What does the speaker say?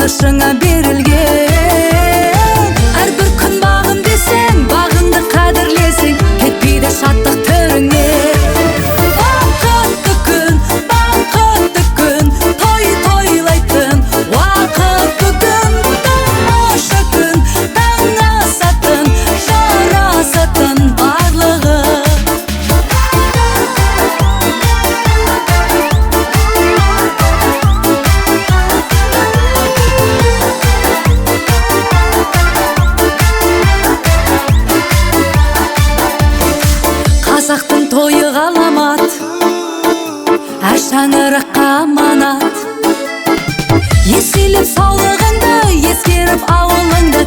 Сағынышыңа берілген. Әрбір күн бағым десең, бағыңды қадірлесең, кетпейді шаттық төріңнен. Бақытты күн, бақытты күн, той тойлайтын уақыт бүгін. Тамаша күн, таң асатын, жарасатын барлығы. Қазақтың тойы ғаламат, әр шаңыраққа аманат. Еселеп саулығыңды, ескеріп ауылыңды,